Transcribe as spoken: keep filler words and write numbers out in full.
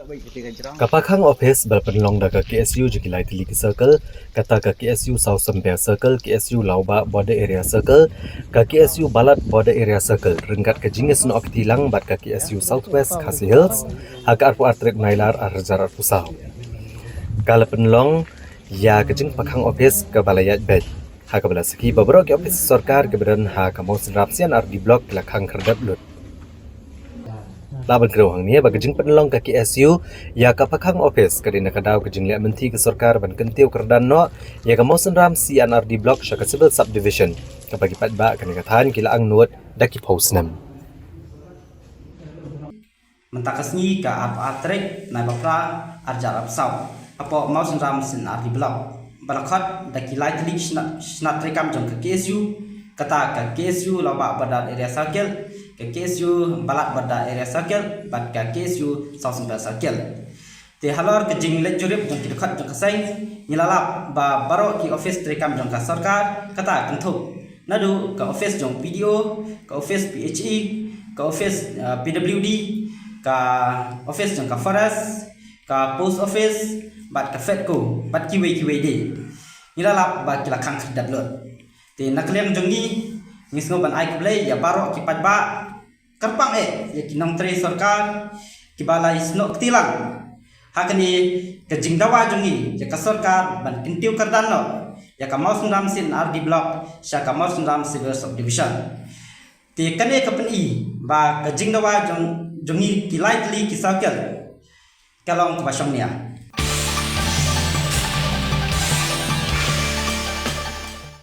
Ka Pakhang office ba la pynlong da ka K S U jong ki lai tylli ki circle, kata ka K S U South Sempia Circle, K S U Lawbah Border Area Circle, ka K S U Balat Border Area Circle, ryngkat ka jingïasnoh kti lang bad ka K S U South West Khasi Hills, ha ka arphew ar tarik Nailar arhajar arphew saw. Ka la pynlong ïa ka jingpakhang office kaba la ïaid beit, ha kaba la sakhi ba baroh ki office sorkar kiba don ha ka Mawsynram C and R D Block ki la khang khyrdep lut. La ban kdew hangne ba ka jingpynlong ka K S U ïa ka Pakhang office ka dei na ka daw ka jingleh mynthi ka sorkar ban kyntiew kyrdan noh ïa ka Mawsynram C and R D Block sha ka Civil Subdivision, kaba ki paidbah kane ka thaiñ ki la angnud da ki phew snem. Mynta ka sngi ka arphew ar tarik Nailar arhajar arphew saw, hapoh Mawsynram C and R D Block ba la khot da ki lai tylli ki shnat, shnat treikam jong ka K S U, kata ka K S U Lawbah Border Area Circle, ka K S U Balat Border Area Circle bad ka K S U South Sempia Circle. Te halor ka jingleit jurip jong ki dkhot jong ka seng, ngi la lap ba baroh ki office treikam jong ka sorkar, kata kynthup naduh ka office jong P D O, ka office P H E, ka office, uh, P W D, ka office jong ka forest, ka post office bad ka FEDCO bad kiwei kiwei de, ngi la lap ba ki la khang khyrdep lut. Te na ka liang jong ngi, ngi sngew ban ai khublei ïa baroh ki paidbah, kyrpang eh ïa ki nongtrei sorkar kiba la ïasnoh kti lang ha kane ka jingdawa jong ngi ïa ka sorkar ban kyntiew kyrdan noh ïa ka Mawsynram C and R D Block sha ka Mawsynram Civil Subdivision. Te kane ka pyni ba ka jingdawa jong, jong ngi ki lai tylli ki circle ka long kaba shongnia.